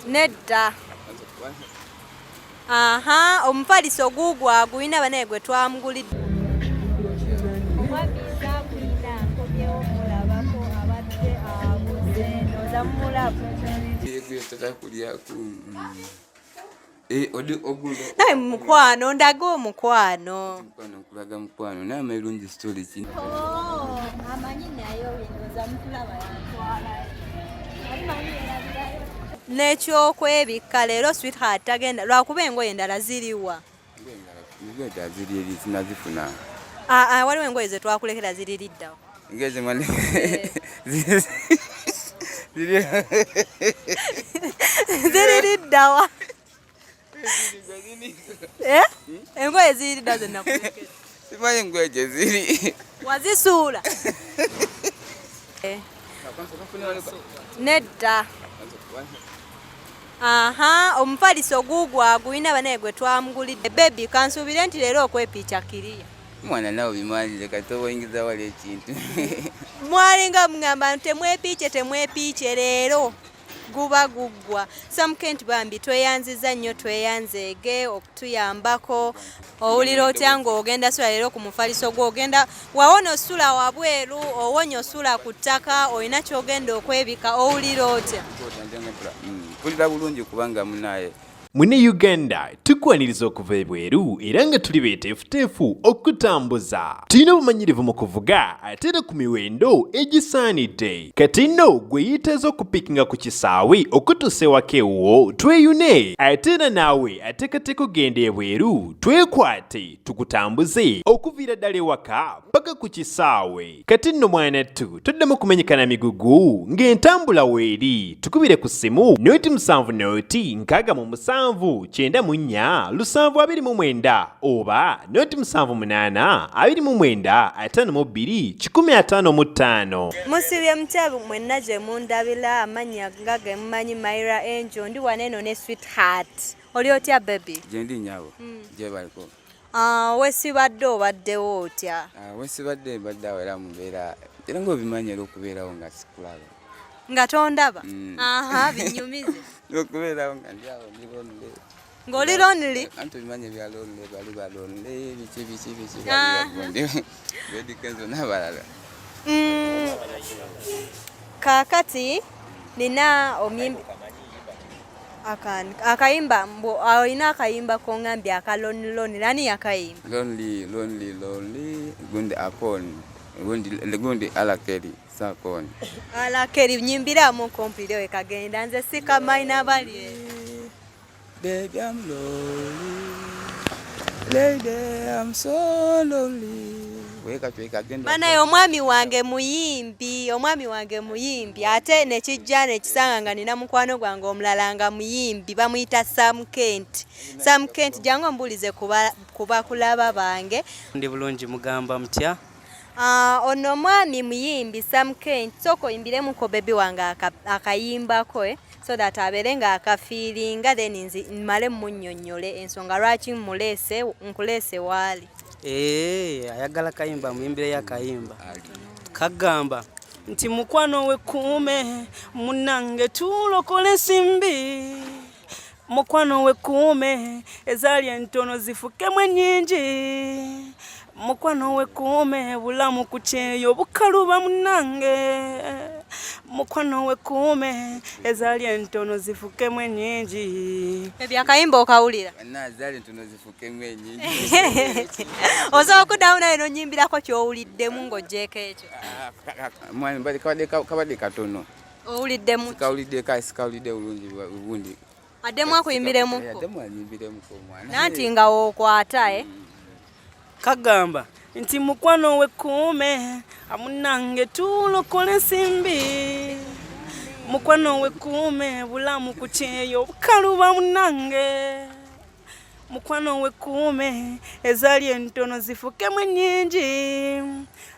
Nedda. Aha, omufaliso guugwo agulina banaye gwe twamugulidde. Omwami agulina nkomyewo mulabako abadde abuze ndowooza mumulaba. Naye mukwano ndaga omukwano. Nkulaga mukwano naye amayirungi story ki? Oh, amanyi naye ndowooza mutulaba yantwala. N'ekyokwebikka leero sweetheart tagenda lwakuba engoye endala ziriwa. Engoye endala ziri eri sinazifuna. Ah, ah, waliwo engoye ze twakulekera ziri liddawo. Engoye ze mwana ziri ziri liddawa. Eh? Engoye ziri liddawa ze nakulekera. Simanyi engoye gye ziri. Wazisuula. Nedda. Aha, omufaliso guugwo agulina banaye gwe twamugulidde. Baby, kansuubire nti leero okwepiica kiriya. Mwana nawe bimanyize kati oyingiza wali ekintu. Mwalinga mugamba nti temwepiice temwepiice leero guba guggwa. Sam Kent bambi tweyanziza nnyo tweyanzeege okutuyambako. Owulira otya ng'ogenda sula leero ku mufaliso gwo ogenda wawona osula wabweru owonya osula ku ttaka olina ky'ogenda okwebika owulira otya? Mpulira bulungi kubanga munaye Mune Uganda tukwaniriza okuva ebweru era nga tuli beeteefuteefu okutambuza. Tulina obumanyirivu mu kuvuga ate era ku miwendo egisaanidde. Kati nno gwe yeetaaza okupikinga ku kisaawe okutuusa ewaka ewuwo tweyune ate era naawe ateekateeka okugenda ebweru twekwate tukutambuze okuviira ddala ewaka paka ku kisaawe. Kati nno mwanattu toddamu kumenyeka na migugu ng'entambula weeri. Tukubire ku ssimu noti 7 noti 67 94 729 oba noti 7 8 29 52 155. Musibye mutya mwenna gye mundabira amannya nga ge mumanyi Myra Angel ndi wano eno ne sweetheart. Oli otya baby? Gyendi nnyabo gyebaliko. Ah, wesibadde obaddewo otya? Ah, wesibadde mbadde awo era mubeera era ng'obimanyi era okubeerawo nga sikulaba. Nga tondaba? Aha, binyumize. Okubeerawo nga ndi awo ndi lonely. Ng'oli lonely? Anti obimanyi ebya lonely bali ba lonely biki biki biki bali bagundi. Eddy Kenzo n'abalala. Kaakati nina omuyimbi akayimba mbu olina akayimba kongambye aka lonely lonely ani yakayimba? Lonely lonely lonely gundi akon gundi gundi alakeri sakon. Alakeri nyimbiramu kompire we kagenda nze sikamanyi n'abali. Baby I'm lonely. Lady I'm so lonely. Banaye omwami wange muyimbi, omwami wange muyimbi ate nekijja nekisanga nga nina mukwano gwange omulala nga muyimbi bamuyita Sam Kent. Sam Kent jangu ombuulize kuba kulaba bange. Ndi bulungi mugamba mutya? Ono omwami muyimbi Sam Kent, sooka oyimbiremuko baby wange akayimbako so that abeere nga akafiiringa then nzi mmale munnyonnyole ensonga lwaki mmuleese nkuleese waali. Ayagala kayimba muyimbireyo akayimba kagamba nti mukwano wekuume munnange tulokole ensimbi mukwano wekuume ezaali entono zifukemu ennyingi mukwano wekuume bulamu ku kyeyo bukaluba munnange mukwano wekuume ezaali entono zifukemu ennyingi. Ebyo akayimba okawulira? Ezaali entono zifukemu ennyingi. Osobola okuddamu naye n'onnyimbirako ky'owuliddemu ng'oggyeeko ekyo? Kabadde katono. Owuliddemu? Sikawulidde sikawulidde bulungi bundi. Addemu akuyimbiremuko? Addemu anyimbiremukko omwana. Nanti nga w'okwata Kagamba nti mukwano wekuume amunange tulokole ensimbi mukwano wekuume bulamu ku kyeyo bukaluba munange mukwano wekuume ezaali entono zifukemu ennyingi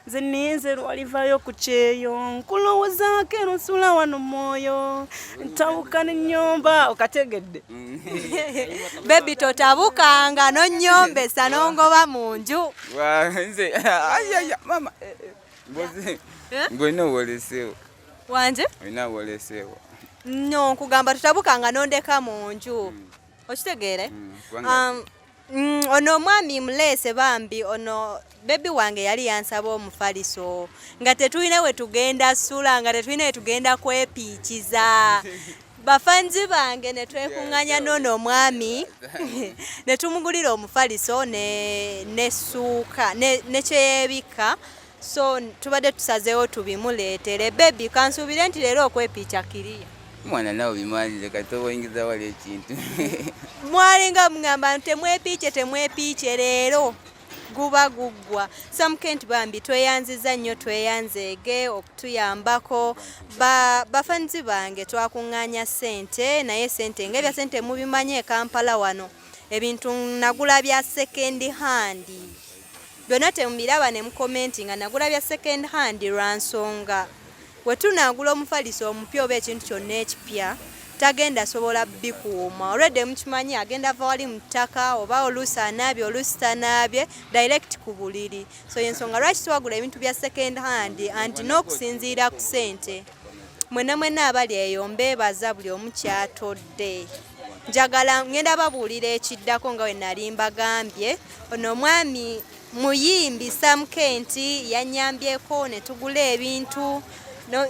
nze ninze lwalivayo ku kyeyo nkulowoozaako era nsula wano mwoyo ntabuka n'ennyumba okategedde. Baby totabukanga n'onnyombesa n'ongoba mu nju. Nze ayaya mama mbozi ng'olina woleseewo. Wanje? Olina woleseewo. No nkugamba tutabukanga nondeka mu nju. Okitegeere? Ono omwami muleese bambi, ono bebi wange yali yansaba omufaliso nga tetulina we tugenda sula, nga tetulina we tugenda kwepiikiza. Bafanzi bange ne twekuŋŋanya n'ono omwami ne tumugulira omufaliso ne ssuuka ne kyeyebikka. So tubadde tusazeewo tubimuleetere. Bebi, kansuubire nti leero okwepiica kiriya. Mwana, nawe bimanyize kati obayingiza wali ekintu. Mwalinga mugamba nti temwepiice, temwepiice, leero guba guggwa. Samkent bambi tweyanziza nnyo, tweyanzeege okutuyambako. Bafanzi bange, twakuŋŋaanya ssente, naye ssente ngaebya ssente mubimanyi e Kampala wano ebintu nagula bya second hand byonna, temubiraba ne mukomenti nga nagula bya second hand lwa nsonga we tunaagula omufaliso omupya oba ekintu kyonna ekipya tagenda sobola bikuuma. Olwedde mukimanyi agenda va wali mu ttaka, oba oluusi anaabye, oluusi tanaabye, direct ku buliri. So yensonga lwaki twagula ebintu bya second hand, anti n'okusinziira ku ssente. Mwena mwena abali eyo mbeebaza buli omu kyatodde. Njagala ngenda babuulira ekiddako nga we nali mbagambye. Ono omwami muyimbi Sam Kent yanyambyeko ne tugula ebintu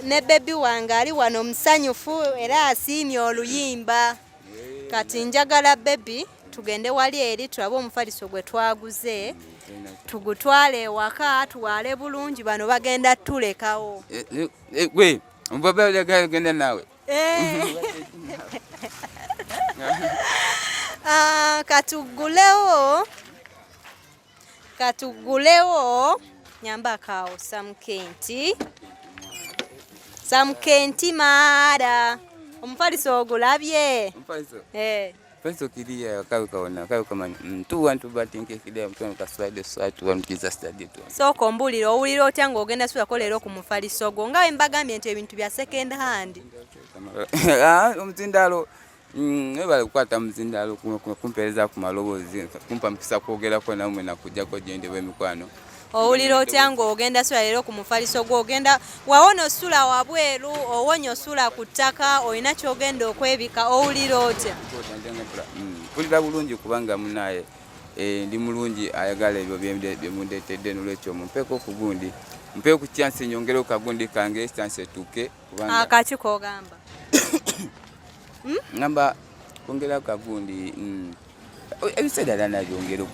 ne bebi wange ali wano musanyufu era asiimye oluyimba. Kati njagala bebi tugende wali eri tulabe omufaliso gwe twaguze, tugutwale ewaka tuwale bulungi. Bano bagenda tulekawo. Eh, eh, gwe mbaba genda naawe. Eh. Ah, katugulewo, katugulewo. Nyambakaawo Samkenti, Samkenti maara omufaliso ogulabye? Omufaliso? Eh. Mufaliso kiriya kawe kawona kawe kamanyi 2 1 2 batinke kiriya mtono kaswade swat 1 Jesus study 2. Sooka ombuulira, owulira otya ng'ogenda sulako leero ku mufaliso gwo, nga bwe mbagambye nti ebintu bya second hand? Ah, omuzindalo webale kukwata muzindalo kumpeereza ku maloboozi, kumpa mukisa kwogerako namwe nakujjako gyendi bw'emikwano. Owulira otya ng'ogenda sula leero ku mufaliso gwo? Ogenda wawona osula wabweru, owonya osula ku ttaka, olina kyogenda okwebika, owulira otya? Mpulira bulungi kubanga munaye ndi mulungi ayagala ebyo byemundeetedde. Nolwekyo mumpeeko ku gundi, mpeeko ku chance nyongereko kagundi kange, chance etuuke kubanga Akaki kogamba? Ngamba kwongera kagundi ebiseera era nabyongera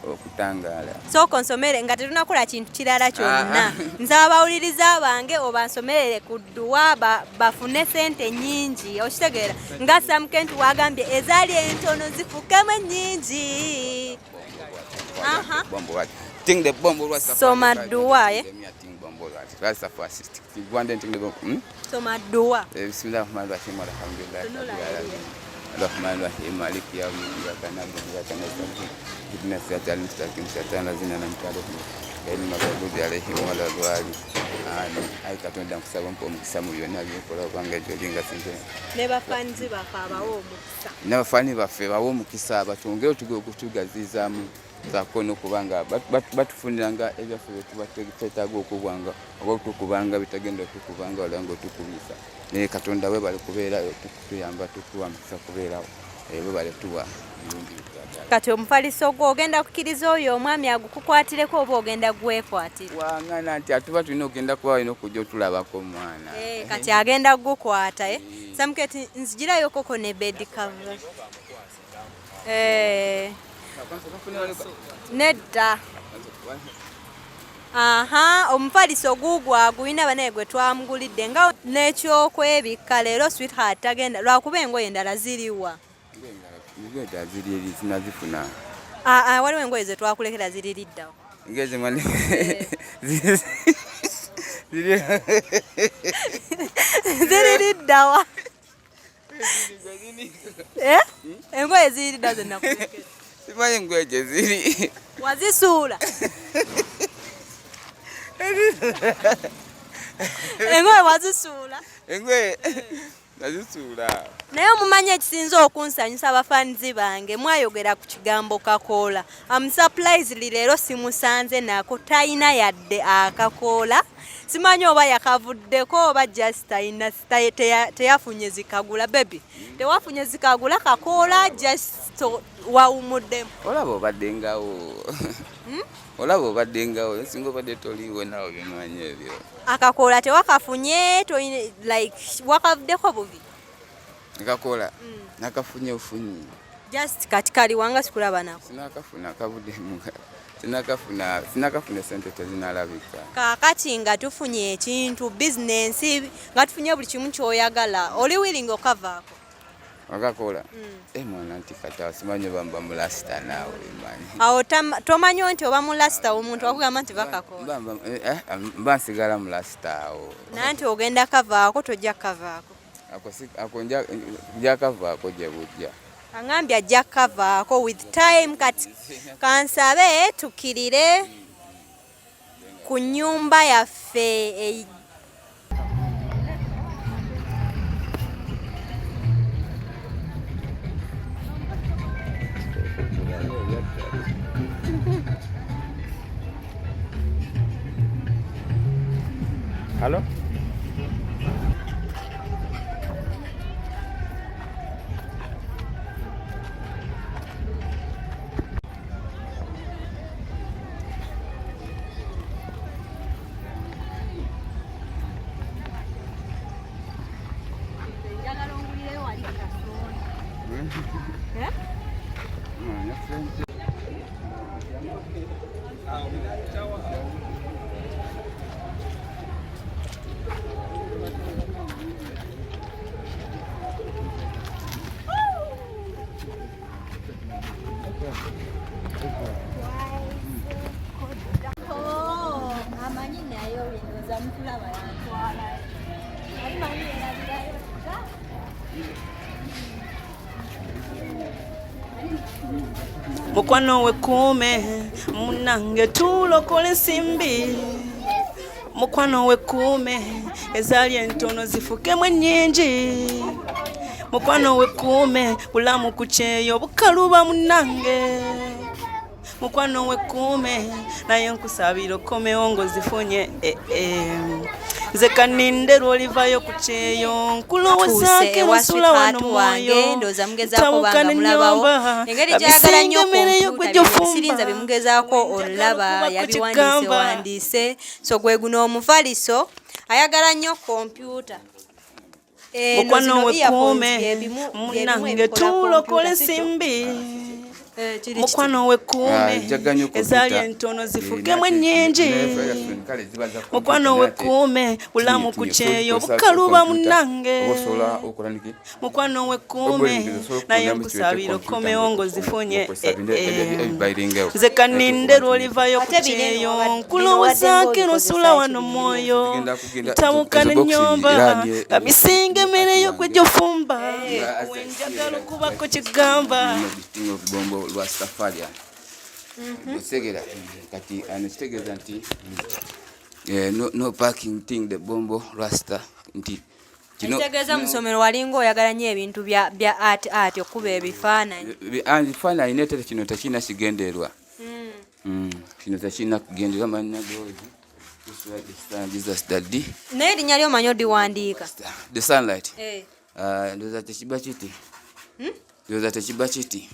okutangaala. Sooka onsomere nga tetunakola kintu kirala kyonna. Nsaba bawuliriza bange obansomerere ku dduwa bafune sente nnyingi. Okitegeera nga Sam Kent wagambye ezaali entono zifukemu ennyingi. Aha. Bombo what? Ting the bombo Rastafari. Soma dduwa, eh? Ting bombo Rastafari. Gwande ting the bombo. Soma dduwa. Bismillahirrahmanirrahim. Alhamdulillah. Tunula Rabbil alamin. Arrahmanirrahim. Maliki yawmiddin. Iyyaka na'budu wa iyyaka nasta'in. Ihdinas siratal mustaqim. Siratal ladzina an'amta alaihim ghayril maghdubi alaihim waladdallin. Amin. Ayi Katonda, nkusaba ompe omukisa mu byonna byenkola obanga gyolinga sinze. Ne bafanzi baffe abawe omukisa. N'abafaani baffe bawe omukisa, batwongere okutugazizaamu saako n'okubanga batufuniranga ebyaffe byetuba twetaaga okubwanga oba otukubanga bitagenda otukubanga wala nga otukubisa. Naye Katonda webale kubeerayo tukutuyamba, tukuwa mukisa kubeerawo. Webale tuwa ebirungi byetwagala. Kati omufaliso gwo ogenda kukkiriza oyo omwami agukukwatireko oba ogenda gwekwatira? Wangana nti atuba tulina okugenda kuba olina okujja otulabako omwana. Eh, kati agenda kugukwata, eh? Samketi, nzigirayo koko ne bed cover. Eh, nedda. Aha, omufaliso guugwo agulina banaye gwe twamugulidde nga n'ekyokwebikka leero. Sweetheart tagenda lwakuba engoye endala ziriwa? Engoye endala ziri eri, sinazifuna. Ah, ah, waliwo engoye ze twakulekera ziri liddawo. Engoye zemwana ziri Ziri liddawa? Eh? Engoye ziri lidda ze nakulekera. Simanyi engoye gye ziri. Wazisuula engoye, wazisuula. Engoye. Nazisuula. Naye omumanyi ekisinza okunsanyusa, abafanzi bange mwayogera ku kigambo kakoola. Am surprised leero simusanze nako, talina yadde akakoola. Simanyi oba yakavuddeko oba just talina, teyafunye zikagula. Baby, tewafunye zikagula kakoola, just wawumuddemu. Olaba obadde ngawo, olaba obadde ngawo, singa obadde toliiwo naawe bimanyi ebyo. Akakoola tewakafunye, like wakavuddeko bubi? Nkakola nakafunye ofunyi. Just kati kali wanga sikulaba nako. Sinakafuna, kavuddemu, sinakafuna, sinakafuna, sente tezinalabika. Kaakati nga tufunye ekintu, bizinensi, nga tufunye buli kimu kyoyagala, oli willing okavaako? Akakola? Eh, mwana, nti kati simanyi oba mba mulasita, naawe bimanyi. Awo tomanyi nti oba mulasita, omuntu akugamba nti bakakola. Mba nsigala mulasita awo. Naye nti ogenda kavaako, tojja kavaako? Ako njakavaako gye bujja. Aŋambye ajja kavaako with time. Kati kansabe tukkirire ku nnyumba yaffe. Halo? Njagala ongulireyo wali kasooli. Eh? Oh, amanyi naye ndowooza mutulaba yantwala. Ali manyi yerabirayo. Mukwano wekuume munange, tulokola ensimbi. Mukwano wekuume, ezaali entono zifukemu ennyingi. Mukwano wekuume, bulamu ku kyeyo bukaluba munange. Mukwano wekuume, naye nkusabira okomewo ng'ozifunye. Eh, eh. Nze kaninde lwolivayo ku kyeyo, nkulowoozaako Tuuse ewa ensula wano sweetheart wange, mwoyo. Ndowooza mugezaako banga mulabawo engeri gy'ayagala nnyo kompyuta, sirinza bimugezaako olaba yabiwandiise wandiise. So gwe guno omufaliso, ayagala nnyo kompyuta. Eno Mukwano zino earphones wekuume bye bimu munange, ebikola tulokola kompyuta, si kyo? ensimbi. Eh, kiri kiti. Mukwano Ah, wekuume, njagala nnyo ezaali kompyuta. entono Eh, zifukemu ennyingi. Kale ziba za kompyuta, Mukwano naye ate wekuume, bulamu ku tinye, kyeyo osobola bukaluba kompyuta, munange. oba osobola okola niki? Mukwano wekuume, Oba osobola naye okufunyamu nkusabira kompyuta okomewo ng'ozifunye. ng'okozesa Eh, bino eh. ebibayiringewo. Nze kaninde lwolivayo ku Ate bino eno kyeyo, bino nkulowoozaako wadde ensula ng'obikozesa wano ki bino? mwoyo. Zigenda kugenda- Ntabuka ezo box nenyomba era ndi- nga misinga emmere gwe gyofumba, Nga- wenjagala okubako kigamba. Bitinga obubombo lwa safaria otegera. Kati ano kitegeeza nti no parking thing, the bombo rasta nti kino. Ekitegeeza mu ssomero walinga oyagala nnyo ebintu bya art, art, okuba ebifaananyi. Ebifaananyi, naye ate kino tekirina kigendererwa. Kino tekirina kugendererwa. Mannya gozi Jesus daddy. Naye erinnya lyomanyi odiwandiika? The sunlight. Eh. Ah, ndowooza tekiba kiti, ndowooza tekiba kiti.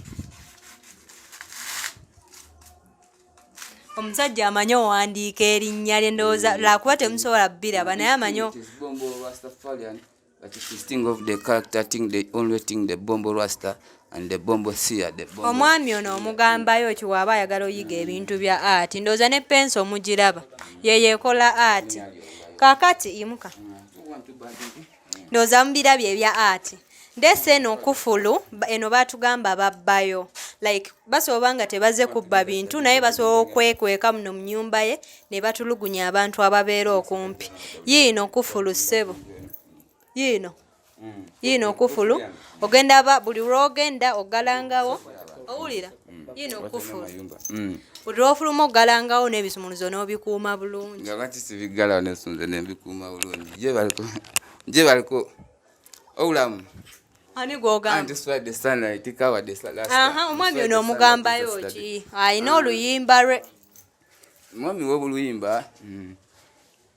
Omusajja amanyi owandiika erinnya lye, ndowooza lwakuba temusobola bbiraba, naye amanyi It is Bombo Rastafarian, but it is thing of the character thing, the only thing, the Bombo Rasta and the Bombo Seer, the Bombo. Omwami ono omugambayo ki waaba ayagala oyiga ebintu bya art? Ndowooza ne penso omugiraba yeyeekola art. Kaakati imuka, ndowooza mubirabye ebya art. Ndeese eno kufulu eno baatugamba babbayo, like basobola nga tebaze kubba bintu, naye basobola okwekweka muno mu nnyumba ye ne batulugunya abantu ababeera okumpi. Yiino kufulu, ssebo, yiino, yiino kufulu. Ogenda ba buli lwogenda oggalangawo, owulira? Yiino kufulu. Buli lwofuluma oggalangawo n'ebisumuluzo n'obikuuma bulungi. Nga lwaki sibiggalawo nesunze nembikuuma bulungi? Gye baliko, gye baliko. Obulamu. Ani gw'ogamba? Anti swade sunlight covered the last. Aha, omwami ono omugambayo ki? Alina oluyimba lwe. Omwami w'oluyimba.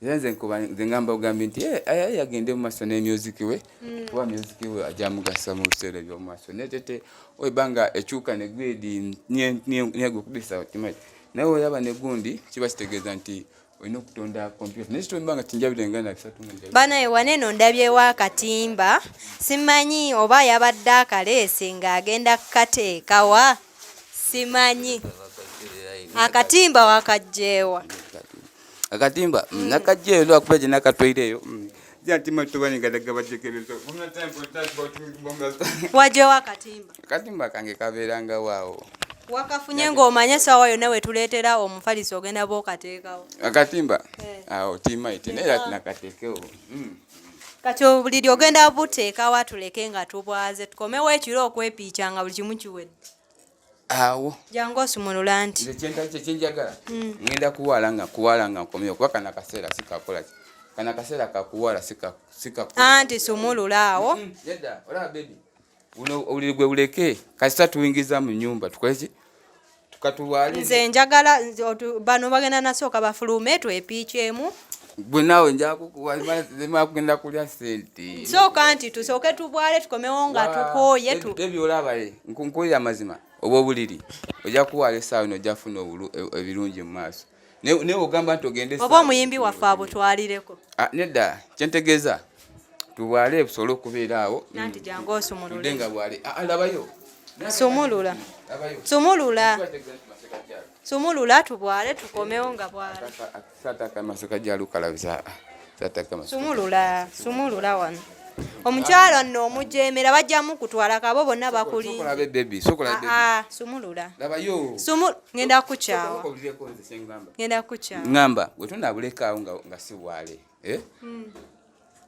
Era nze nkuba nze ngamba bugambi nti eh, eh, agende mu maaso ne music we kuba music we ajja mugasa mu biseera eby'omu maaso naye tete oba ekyuka ne grade negukubisa okimanyi naye olaba ne gundi kiba kitegeeza nti olina okutonda computer naye kitomba nga kinjabire nga na bisatu nga njabire. Banaye waneno ndabyewo akatimba, simanyi oba yabadde akaleese ng'agenda kukateekawa, simanyi akatimba wakajjeewa. Akatimba nakajja ero akuba gye nakatwaireyo Wajjewo akatimba? Akatimba kange kabeeranga waawo. Wakafunye ng'omanye essaawa yonna wetuleetera omufaliso ogenda bw'okateekawo. Akatimba Eh. awo timaiti naye era tinakateekewo. Kati obuliri ogenda buteekawa tuleke nga tubwaze tukomewo ekiro okwepiica nga buli kimu kiwedde. Awo Jangu osumulula nti nze kyenjagala ngenda kuwaala nga kuwaala nga nkomyewo kuba kano akaseera sikakola ki kano akaseera kakuwaala sika sika anti sumulula awo. Nedda olaba bebi buno obuliri gwe buleke kasita tuyingiza mu nnyumba tukole ki tukatulwale. Nze njagala bano bagenda nasooka bafulume twepiikyemu. Gwe naawe njakukuwa kugenda kulya sente. Sooka nti tusooke tubwale tukomewo nga tukooye tu. Bebi olaba nkuwulira amazima oba obuliri ojja kuwaala essaawa eno ojja kufuna ebirungi mu maaso naye ogamba nti ogende oba omuyimbi waffe abutwalireko. Ah, nedda kyentegeeza tubwale busobole okubeera awo. Nanti jangu osumulule. Tudde nga bwale. Ah, ah, labayo. Sumulula. Labayo. Sumulula. Sumulula tubwale tukomewo nga bwale. Sataka maseka jalukalabisa. Sataka maseka. Sumulula, sumulula wano. Omukyala nno omujeemera bajja mukutwala kabo bonna bakuli. Sokola be baby, sokola baby. Ah, sumulula. Labayo. Sumu ngenda kukyawa. Sokola obulireko nze kyengamba. Ngenda kukyawa. Ngamba bwe tunabuleka awo nga si bwale. Eh?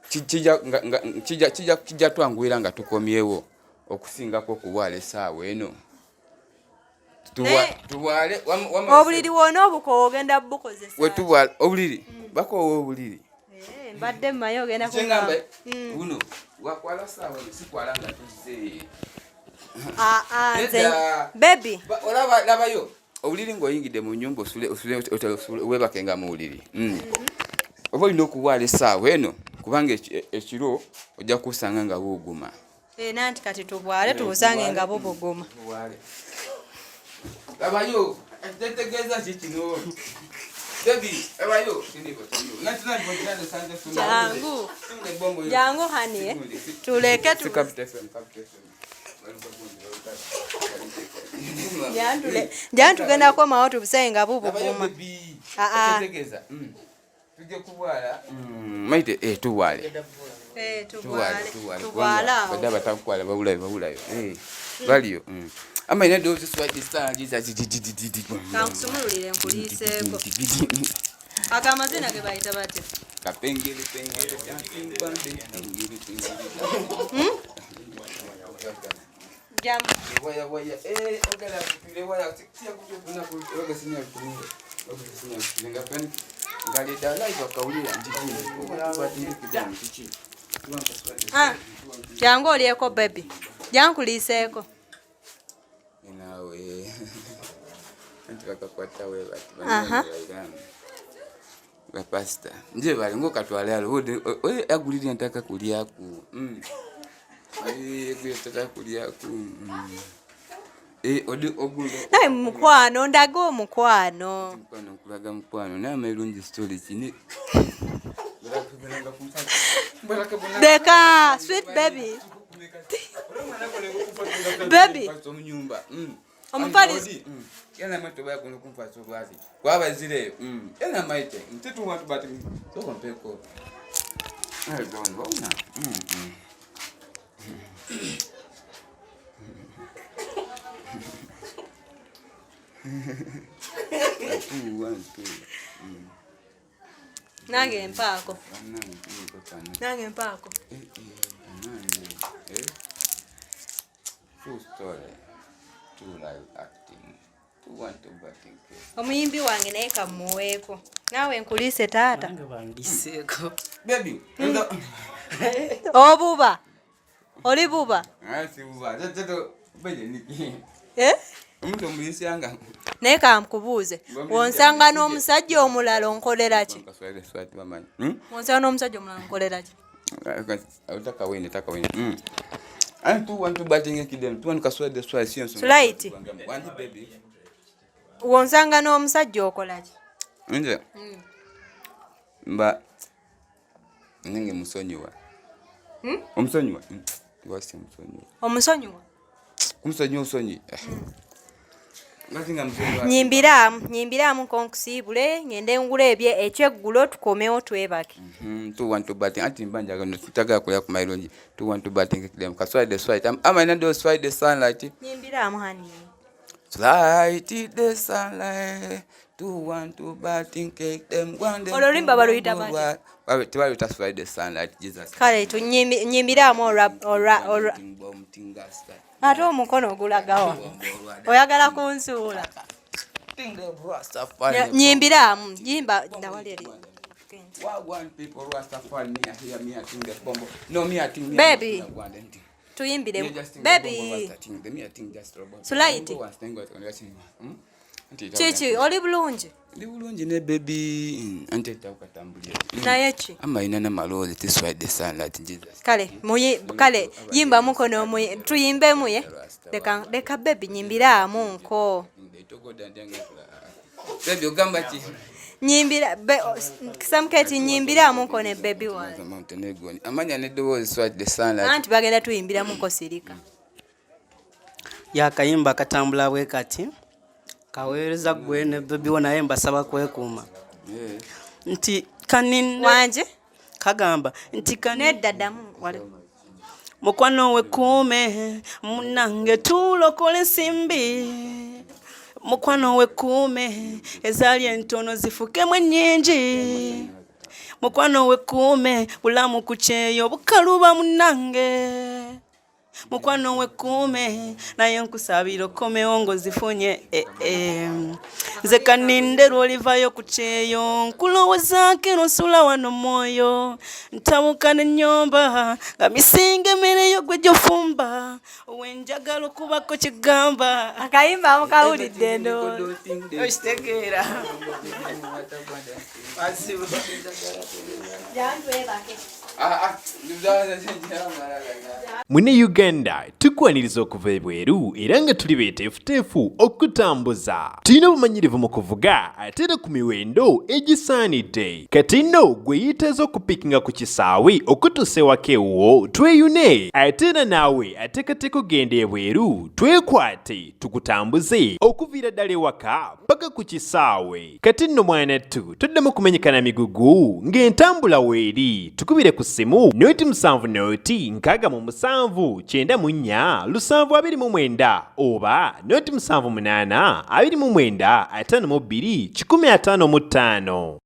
Kijja nga kijja kijja kijja twanguyira nga tukomyewo okusingako okuwaala essaawa eno. Tubwale obuliri wona obukoowa ogenda bukozesa. We tubwale obuliri bakoowa obuliri. Mbadde mmanyi ogenda kugamba. Buno wakwala ssaawa eno sikwala nga tuzze. Ah, ah, nze baby. Olaba labayo obuliri ng'oyingidde mu nnyumba osule osule weebake nga mu buliri. Oba olina okuwaala essaawa eno kubanga ekiro ojja kusanga nga buuguma. Nanti kati tubwale tubusange nga bubuguma. Labayo tetegeeza ki kino? Baby, labayo. Jangu. Jangu honey. Tuleke tu. Jangu tugenda komawo tubusange nga bubuguma. Ah ah. Tujja kubwala. Maite tubwale. Tubwale. Tubwale. Badde abatakukwala babulayo babulayo. Baliyo. Ama ina dozi swati sana jiza Kankusumululire nkuliiseeko. Aga amazina ge bayita batya? Kapengele pengele pengele pengele. Jamu. Waya waya ogala kupile waya siya kutuna ku sinya kulunga. Sinya kulunga pani ngali dala ikakawulira njiki. Ah. Jangu olyeko baby. Jangu nkuliiseeko. Nawe. Anti bakakwata we bati Aha. Ba pastor. Nje bali ngo katwale alo oye agulira ntaka kulyaku. Gwe ntaka kulyaku. Odi ogulo. Naye mukwano ndaga omukwano. Mukwano nkulaga mukwano naye amalungi story kini. Deka sweet baby. Baby. Omunyumba. Omufaliso. Yana mato baya kuno kumfasa obwazi. Kwabazire. Yana maite. Mtetu watu bati. Soko mpeko. I don't know. Two, one, two. Nange mpaako. Nange mpaako. True story. True live acting. Two, one, two, batting. Omuyimbi wange naye kamuweeko. Naawe nkuliise taata. Nange bandiseeko. Baby, Obuba. Oli buba? Ah, si buba. Eh? Omuntu omulisanga. Naye kankubuuze, wonsanga n'omusajja omulala onkolera ki? Hmm? Wonsanga n'omusajja omulala onkolera ki? Hmm. Sulaiti. Wonsanga n'omusajja okola ki? Nze mba ninge musonyiwa. Hmm? Omusonyiwa? Lwaki musonyiwa? Omusonyiwa? Kumusonyiwa osonyi. Nyimbiraamu, nyimbiraamu nkonkusiibule ngende ngula ebye ekyeggulo tukomewo twebake. Two one two bat anti mba njagala tagala kulya ku mayirungi. 2 1 2 batting them kaswai the swai ama ina do swai the sunlight. Nyimbiraamu hani. Light the sunlight 2 1 2 batting cake them one. Olwo oluyimba baluyita batya? Tebaluyita swai the sunlight Jesus. Kale tunyimbiraamu olwa olwa olwa ate omukono ogulagawa oyagala kunsuula. Nyimbiraamu, yimba ndawali eri. Baby. Tuyimbiremu baby. Sulaiti. Kiki, oli bulungi? Ndi bulungi ne baby anti etawukatambulira. Naye ki? Amalina namalowoozi tiswai the sunlight Jesus. Kale kale yimba mukono tuyimbemu ye. Leka leka baby, nyimbiraamu nko. Baby ogamba ki? Nyimbira Samketi, nyimbiraamu nko ne baby wange. Amanya n'eddoboozi swai the sunlight. Anti bagenda tuyimbiramu nko, sirika. Yakayimba katambula bwe kati, kaweereza gwe ne baby wo, naye mbasaba kwekuuma nti kanine. Wanje. Kagamba nti Nedda, ddamu wali. Mukwano wekuume munange, tulokola ensimbi. Mukwano wekuume, ezaali entono zifukemu ennyingi. Mukwano wekuume, bulamu ku kyeyo bukaluba munange. Mukwano wekuume, naye nkusabira okomewo ng'ozifunye. Eh, eh. Nze kaninde lw'olivayo ku kyeyo, nkulowoozaako era onsula wano mwoyo, ntabuka n'ennyomba nga misinga emmere gwe gy'ofumba wenjagala okubako kigamba. Akayimba mukawulidde ndowooza. Okitegeera. Jantwebake. Mune Uganda tukwaniriza okuva ebweru era nga tuli beeteefuteefu okutambuza. Tulina obumanyirivu mu kuvuga ate era ku miwendo egisaanidde. Kati nno gwe yeetaaza okupikinga ku kisaawe okutuusa ewaka ewuwo, tweyune. Ate era naawe ateekateeka okugenda ebweru, twekwate tukutambuze okuviira ddala ewaka paka ku kisaawe. Kati nno mwanattu toddamu kumenyekana migugu ng'entambula weeri. Tukubire ku ssimu 070 67 94 729 oba 078 29 52 155.